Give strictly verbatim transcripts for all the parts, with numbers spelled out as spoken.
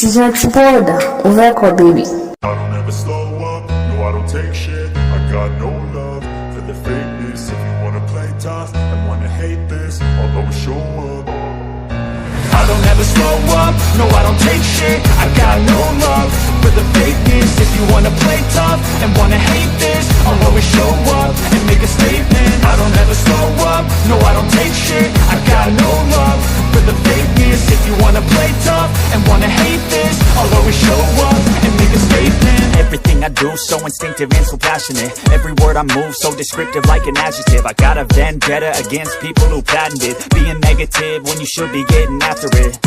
Ti Janti Prod, ouvè kò, baby. I don't ever slow up, no, I don't take shit. I got no love for the fakeness. If you wanna play tough and wanna hate this, I'll always show up. I don't ever slow up, no, I don't take shit. I got no love for the fakeness. If you wanna play tough and wanna hate this, I'll always show up and make a statement. I don't ever slow up, no, I don't take shit. I got no love for the fakeness. If you wanna play tough and wanna hate this, I'll always show up and make a statement. Everything I do so instinctive and so passionate. Every word I move so descriptive like an adjective. I got a vendetta against people who patented being negative when you should be getting after it.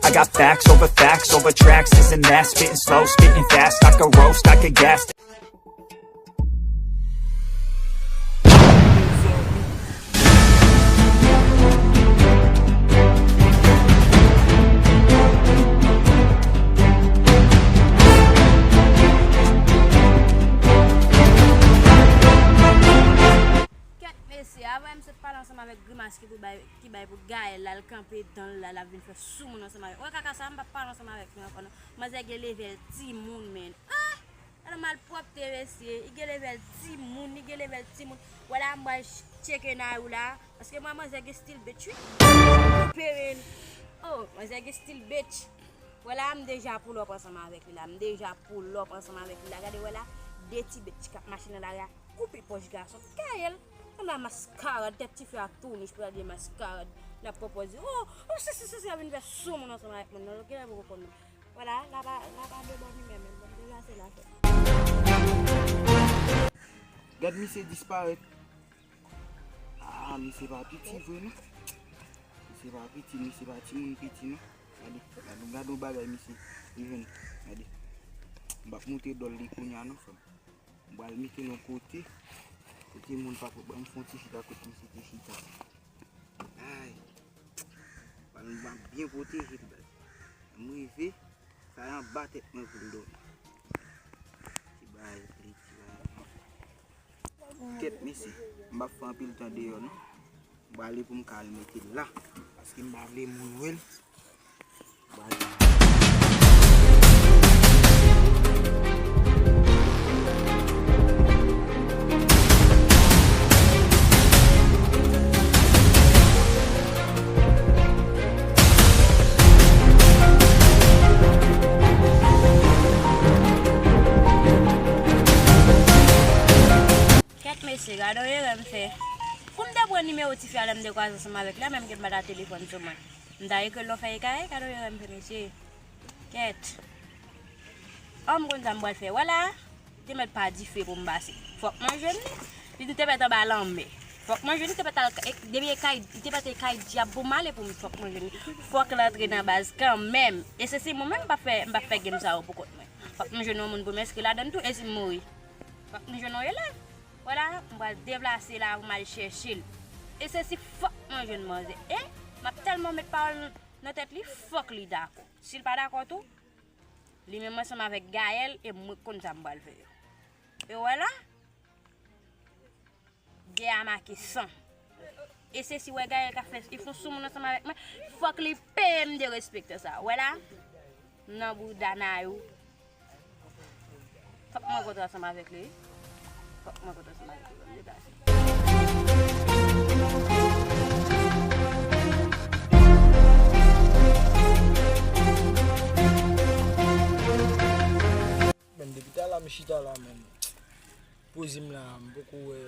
I got facts over facts over tracks, this and that. Spitting slow, spitting fast. I could roast, I could gas. Kèt mesye, avan m sot pale ansanm avèk grimas ki pou bay, ki bay pou Gaël la, l kanpe dan l la, l ap vin fè soumoun ansanm avèk. Wè kaka sa, m p ap pale ansanm avèk nou ankò non. Manzè gen levèl timoun, men. Ah! Gade malpwòpte mesye, li gen levèl timoun, li gen levèl timoun. Wè la m pral tcheke Nayou la, paske mwen manzè gen stil bitch wi. Koupe men. Oh, manzè gen stil bitch. Wè la m deja pull up ansanm avèk li la, m deja pull up ansanm avèk li la. Gade wè la, de ti bitch k ap mache nan lari a, koupe pòch gason. Gaël, tann a maskarad, tèt tifi a tou nich pou l al gen maskarad. L ap pran pòz, oh, oh, si, si, si, si, ap vin fè soumoun ansanm avèk moun nan, kilè pou konn. Vwala, la pa, la pa de bòn imè menm, bon, deja se la fèt. Gad misye disparèt. Ah, misye pa piti vre non. Misye pa piti, misye pa timoun piti non. Gade, gade, gade yon bagay misye li jwenn. Gade. M p ap montre dòl li kounye a non, frè m. M pral mete l yon kote. Kote moun pa pot. Ban m fè yon ti chita kot misye te chita. Ay. Pral m ap byen pwoteje l, baz. M rive, sa anba tèt mwen pou l dòmi. Ti bagay pli, ti bagay. Kèt mesye, m p ap fè anpil tan deyò non. M prale pou m ka al mete l la. Paske m pa vle moun wè l. M prale. Kèt mesye, gade yon erè m fè. Pou m te pran nimewo tifi a lè m te kwaze ansanm avèk li a, menm ke m pa ta telefòn sou mwen. M ta ekri l nan fèy kay, gade yon erè m fè mesye. Kèt. An m konn sa m pral fè. Wè la, li te mèt pa dife pou m pase. Fòk mwen jwenn li. Li te mèt anba lanmè. Fòk mwen jwenn li, te mèt al, e, depi e kay, li te mèt e kay dyab pou m ale pou m, fòk mwen jwenn li. Fòk l antre nan baz kanmenm. E se si mwen menm m p ap fè, m p ap fè game sa yo pou kont mwen. Fòk m jwenn yon moun pou m enskri ladann tou, e si m mouri. Fòk m jwenn yon elèv. Wè la, m pral deplase la pou m al chèche l. E se si fòk mwen jwenn manzè. E m ap tèlman met pawòl nan tèt li, fòk li dakò. Si l pa dakò tou, li menm ansanm avèk Gaël, e mwen k konn sa m pral fè yo. E w wè la, gè a make san. E se si wè Gaël ka fè, li fè soumoun ansanm avèk mwen, fòk li peye m derespektan sa. Wè la, m nan bouda Nayou. Fòk m rankontre ansanm avèk li, wi. Fòk m rankontre ansanm avèk li, ban m deplase. Men depi talè m chita la, men poze m la, m poko wè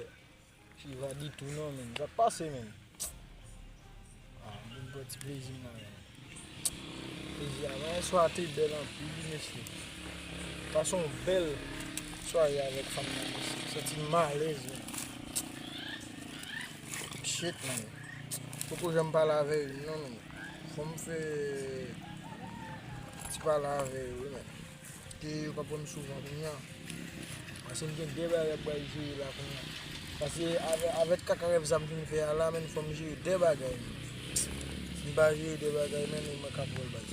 Shiva ditou non, men. Sa k pase, men? Ah, m vin pran ti plezi m la, men. Plezi a, men, swa te bèl anpil, wi, mesye. Pase yon bèl sware avèk fanm nan, mesye. Santi m alèz, men. Shit, men. Poko janm pale avè l, non, men. Fò m fè ti pale avè l, wi, men. Ke yo ka pran m souvan kounye a. Paske m gen de bagay m pral jere la kounye a. Paske avè, avèk kaka rèv sa m fin fè a la, men fò m jere de bagay, men. Si m pa jere de bagay, men, e mwen k ap wè l, baz.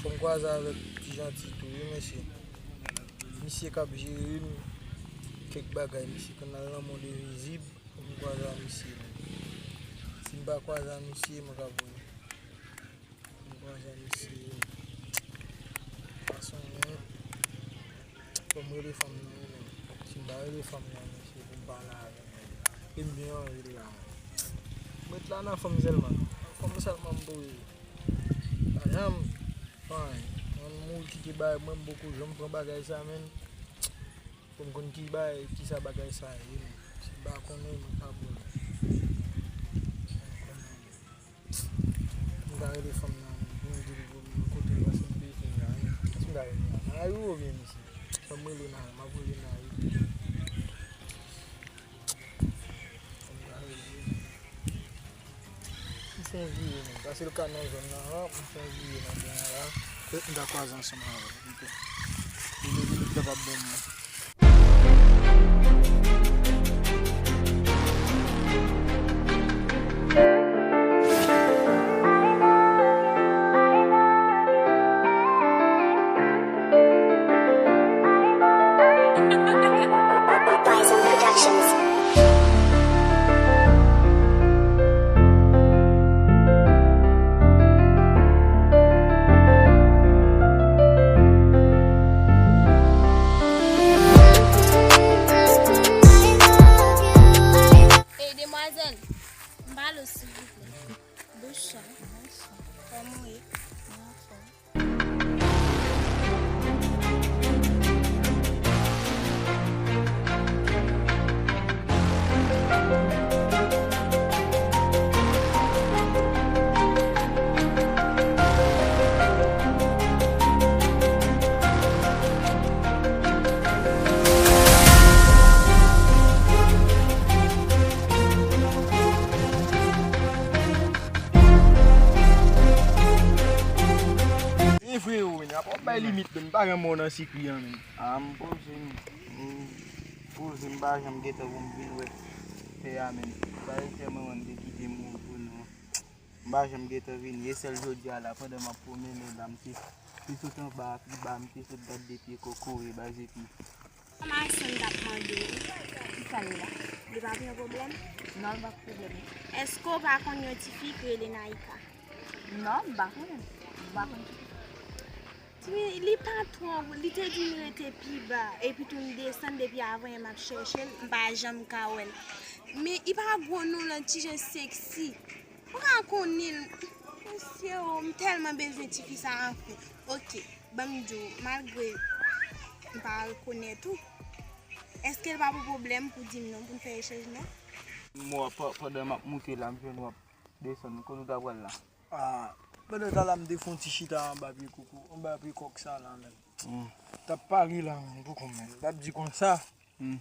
Fò m kwaze avèk Ti Janti tou, wi, mesye. Misye k ap jere m kèk bagay, misye konn al nan mond envizib, fò m kwaze a misye, men. Si m pa kwaze a misye, mwen k ap wè l. M kwaze a misye. M rele fanm nan, wi, men si m pa rele fanm nan, men se pou m pale avè l. E m byen anvi l la. M ret la nan fanm sèlman. Nan fanm sèlman m pou rele. Pa janm. Anyen. Mwen, moun ki te bay mwen, m poko janm pran bagay sa, men. Pou m konn ki bay, ki sa bagay sa ye, men. Si m pa konnen, mwen pa bon. M ka rele fanm nan, pou m di l pou m kote l, paske m bezwen l la, wi. Èske m ka rele l nan lari oubyen isi? Fò m rele nan, m ap rele nan lari. Èske m ka rele l? M fè vire, men. Paske l ka nan zòn nan, an, m fè vire nan bwen an la. Petèt m ta kwaze ansanm avè l, pito. Li, li, li kapab ban m nan. Ey, demwazèl, m pale w, silvouplè. Bonswa. Bonswa. Kòman w ye? Mwen anfòm. E vre wi, men apa w bay limit, men m pa janm wè w nan sikri an, men. A, m poze m, m poze m pa janm gentan pou m vin wè tè a, men. Sa e tè mwen, mwen te kite m pou nou. M pa janm gentan vini. E sèl jodi a la, pandan m ap pwomennen la, m te, te sot anba a pi ba, m te sot gade de pye kokoye, baz, epi. Enfòmasyon m t ap mande w. Ki sa l ye la? Li pa gen pwoblèm? Non, li pa gen pwoblèm. Èske w pa konn yon tifi ki rele Naïka? Non, m pa konnen. M pa konn tifi. Tifi, li pa twò, li te di m rete pi ba, epi tou m desann depi avan yè m ap chèche l, m pa janm ka wè l. Men li pa gwo non, l on ti jan seksi. Ou ka konnen l. Mesye o, m tèlman bezwen tifi sa anfen. Oke, ban m di w, malgre m pa rekonèt ou, èske l pa pou pwoblèm pou di m non, pou n fè echanj non? Mwen, pa-, pandan m ap moute la, m jwenn w ap desann. Kote w ta pral la? A, pandan ta la, m te fè yon ti chita anba pye koko, anba pye kòk sa la, menm. Hmm. T ap pale la, menm, pou kòm, menm. T ap di konsa. Hmm.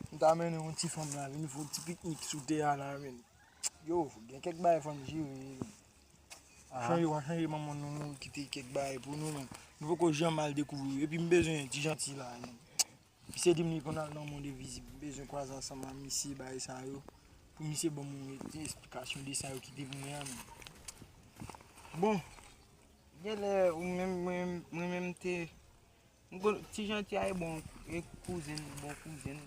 M ta mennen yon ti fanm la, vin fè yon ti piknik sou tè a la, menm. Yo, gen kèk bagay fò n jere. Ah. Chanje, w a chanje manman nou, nou kite kèk bagay pou nou, men nou poko janm al dekouvri yo. Epi m bezwen ti janti la, men. Misye di m li konn al nan mond envizib. M bezwen kwaze ansanm ak misye, bagay sa yo. Pou misye ban m yon esplikasyon de sa yo kite pou mwen an, men. Bon, genlè ou menm, mwen, mwen menm te M konn, ti Janti a e bon, e kouzen, bon kouzen.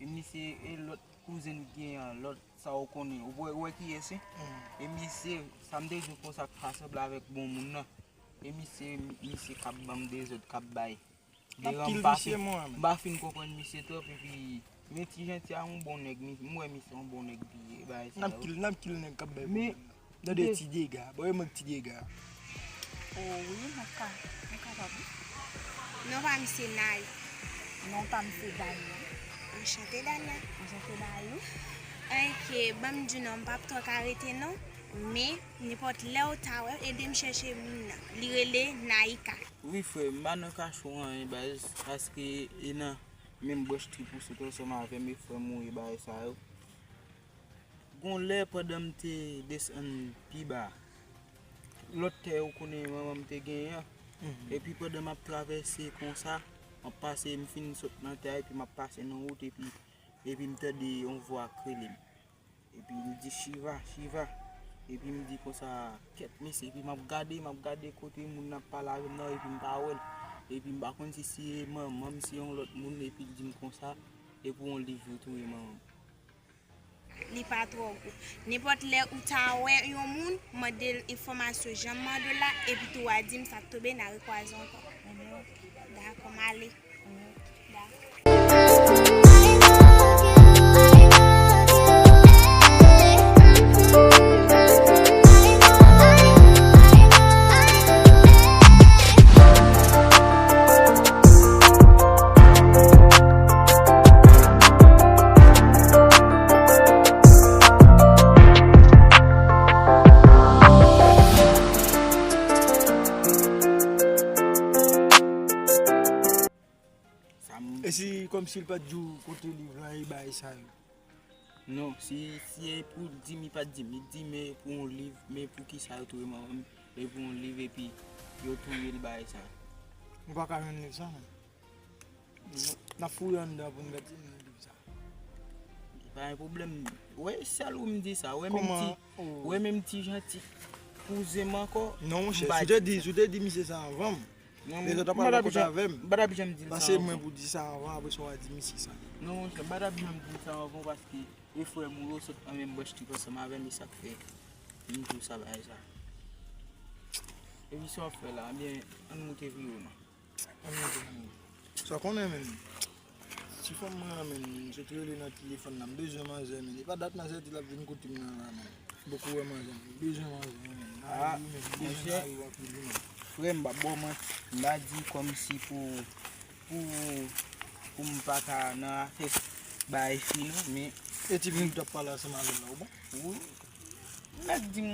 E misye, e lòt kouzen ki genyen an, lòt sa ou konnen. Ou wè, ou wè kiyès wi? Mm. E misye, sa m te di w konsa k pa sanble avèk bon moun nan. E misye, misye k ap ban m dezòd, k ap bay. Dayè, m pa fin, m pa fin konprann misye twòp, epi, men ti Janti a yon bon nèg, mi-, m wè misye yon bon nèg, epi bagay sa yo. N ap kil, n ap kil nèg k ap bay pwoblèm nan. Tande ti dega, bon, e mwen k ti dega. O wi, mwen ka, mwen kapab wi. Non pa m se Nay. Non pa m se Dania. Anchante Dania. Anchante Nay wi. Oke, ban m di w non, m p ap twò ka rete non, men nenpòt lè w ta wè, ede m chèche moun nan. Li rele Naïka. Wi frè, m pa nan kache w anyen baz, paske e nan menm branch trip ou sot ansanm avè m e frè m ou ye bagay sa yo. Gon lè pandan m te desann pi ba, lòt tè ou konnen manman m te genyen an. Mhm. Epi pandan m ap travèse konsa, m ap pase, m fin sot nan tè a, epi m ap pase nan wout, epi, epi m tande yon vwa k rele m. Epi m di, "Shiva, Shiva." Epi m di konsa, "Kèt mesye." Epi m ap gade, m ap gade kote moun nan ap pale avè m nan, epi m pa wè l. Epi m pa konn si se manman m, si yon lòt moun, epi l di m konsa, "E pou yon liv yo touye manman m." Li pa twò gwo. Nenpòt lè ou ta wè yon moun, mande l enfòmasyon jan m mande w la, epi tou w a di m sa k tonbe, n a rekwaze ankò. Dakò, m ale. Li pa t di w kote liv la e bagay sa yo. Non, si, si e pou di m, li pa t di m. Li di m e pou yon liv, men poukisa yo tou renmen anvan m, e pou yon liv epi yo touye l bagay sa. Ou pa ka jwenn liv sa, non? Non. N ap fouye anndan pou n gade si n jwenn liv sa. Pa gen pwoblèm. Wè, sèl ou m di sa. Wè menm ti, wè menm ti janti kouzen m ankò. Non, monchè, si w te di, si w te di misye sa anvan m, lezòt ap pral bò kote avè m. M pa t ap janm di l sa anvan. Paske mwen pou di sa anvan, apre sa w a di misye sa. Non, monchè, m pa t ap janm di l sa anvan paske e frè m ou yo sot nan menm branch trip ansanm avè m, e sa k fè m di w sa bagay sa. Epi sa w ap fè la, ebyen, ann moute vire w non. Ann moute, ann moute. Sa w konnen, menn. Ti fanm mwen an, menn, m sot rele nan telefòn nan, m bezwen manzè, menn. E pa dat manzè di l ap vin kote m nan la, menn. Poko wè manzè, m bezwen manzè, menn. Ah, mari, menn, m bezwen mari anpil, wi, menn. Frè m, m p ap ba w manti, m pa di kòmsi pou, pou, pou m pa ka nan afè bay fi, non, men. E ti moun k t ap pale ansanm avè l la, ou bon? Wi. Nèg di m,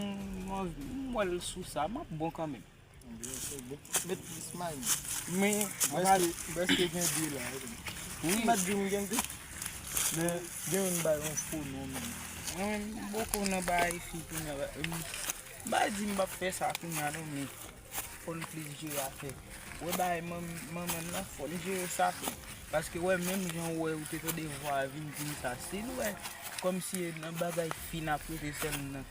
m anvi, m wè l sou sa, m ap bon kanmenm. Ebyen, se bon. Met plis may. Men, m prèske, prèske gen de la, wi. Wi. M pa t di m gen de. Men, gen youn bay yon fo non, men. Mwen menm, m poko nan bay fi kounye a, m pa di m p ap fè sa kounye a non, men fò n plis jere afè. Wè bagay manm-, manman nan, fò n jere sa tou. Paske wè, menm jan w wè, ou te tande vwa a vin di m sa, si n wè, kòmsi e nan bagay fi n ap rete sèlman,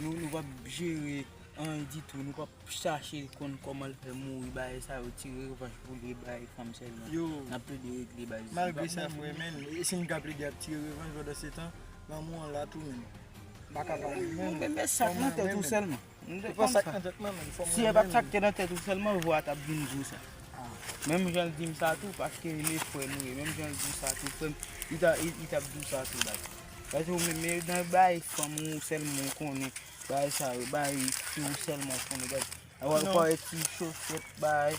nou, nou p ap jere anyen ditou, nou p ap chache konn kòman l fè mouri, bagay sa yo, tire revanj pou li, bagay fanm sèlman. Yo. N ap plede regle bagay. Malgre sa, frè, men, e si n ka plede ap tire revanj pandan se tan, lanmou an la tou, men. M pa ka pale, men. Men, men sa k nan tèt ou sèlman. M te konn sa. Si e pa t sa k te nan tèt ou sèlman, vwa a t ap vin di w sa. Menm jan l di m sa tou, paske e frè nou ye, menm jan l di w sa tou, frè m, li ta, li, li t ap di w sa tou, baz. Paske ou menm, e nan bay fanm ou sèlman ou konnen, bay sa yo, bay fi ou sèlman ou konnen, baz. Awa, ou pa wè ti chosèt, bay,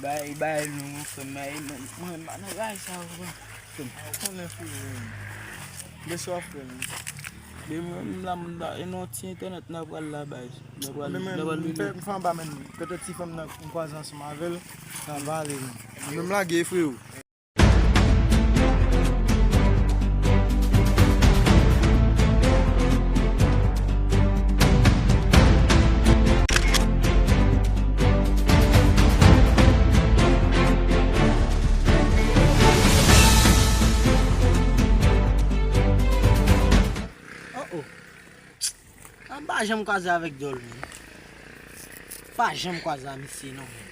bay, bay, nou, nou fè m, bay, mwen, mwen, mwen, nan bay sa yo, frè m. Ou konnen, frè m. Bonswa, frè m. Men mwen menm la, m la, e nan ti entènèt n a pral la, bay. N a pral, n a pral rele. M fè anba, men petèt ti fanm nan, m kwaze ansanm avè l, n a pale, men. Mwen menm lage, freo. Oh, oh. M pa janm kwaze avèk djòl, menn. Pa janm kwaze a misye, non, menn.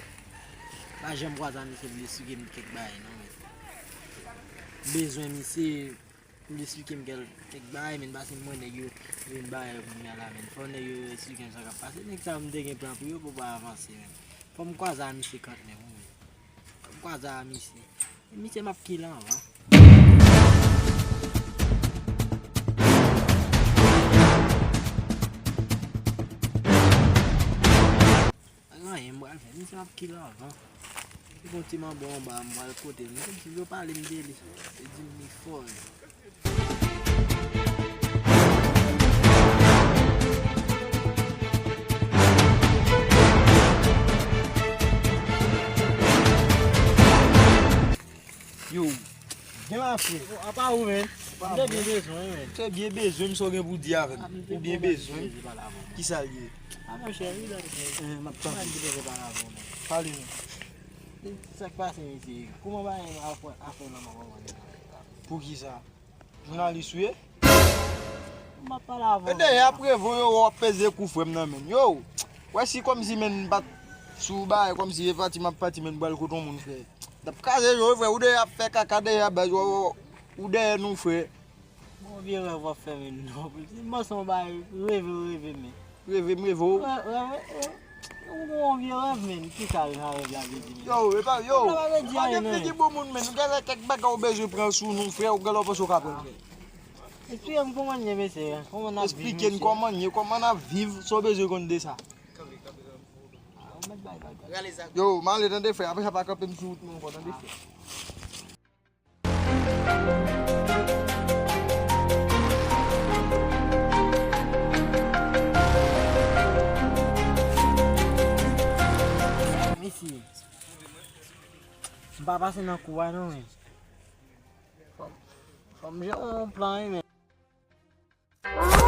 Pa janm kwaze a misye pou l esplike m kèk bagay, non, menn. Bezwen misye pou l esplike m kèl-, kèk bagay, menn, paske m wè nèg yo vin bagay yo kounye a la, menn. Fò nèg yo esplike m sa k ap pase. Nèg sa yo, m te gen plan pou yo, pou pa avanse, menn. Fò m kwaze a misye kantmenm, wi, menn. Fò m kwaze a misye. Misye m ap kile anvan. Pa gen anyen m pral fè. Misye m ap kile anvan. Li gon ti manbo anba, m pral kote l. M te di yo pale m de li. Li di m li fò, wi. Yo, gen la, frè. Apa ou, men? M te byen bezwen, men. Te byen bezwen m, sa w gen pou di avè m? Ou byen bezwen? Kisa l ye? A, monchè, wi, la, m ap tann. Pale, men. Sa k pase, mesye? Kòman bagay afè, afè lanmò, kòman? Poukisa? Jounalis ou ye? M ap pale avè w. E dèyè ap reve w, yo, w ap peze kou frè m nan, menn. Yo, wè si kòmsi, menn, m pa t sou bagay, kòmsi e pati m ap pati, menn, m pral kote yon moun, frè. T ap kraze je w, frè. Ou dèyè ap fè kaka dèyè, baz, w, w, ou dèyè nou, frè. Bon, vye rèv w ap fè, menn, non. M panse yon bagay, reve, reve, men. Reve, m reve w. Reve, reve. Ou gon vye rèv, menn. Kisa sa rèv la vle di, menn? Yo, e pa, yo, ou pa gen figi bon moun, menn. Ou gen kèk bagay ou bezwen pran sou nou, frè, ou genlè w panse w ka pran l, frè. Eksplike m kòman n ye, mesye, kòman n ap viv, mesye. Eksplike n kòman n ye, kòman n ap viv, sa w bezwen konn de sa. Ah, ou mèt bay, bay, bay. Yo, m ale tande, frè, apre sa pa kanpe m sou wout mwen ankò, tande, frè. Mesye, m pa pase nan kou a non, men. Fò m jere yon plan wi, men.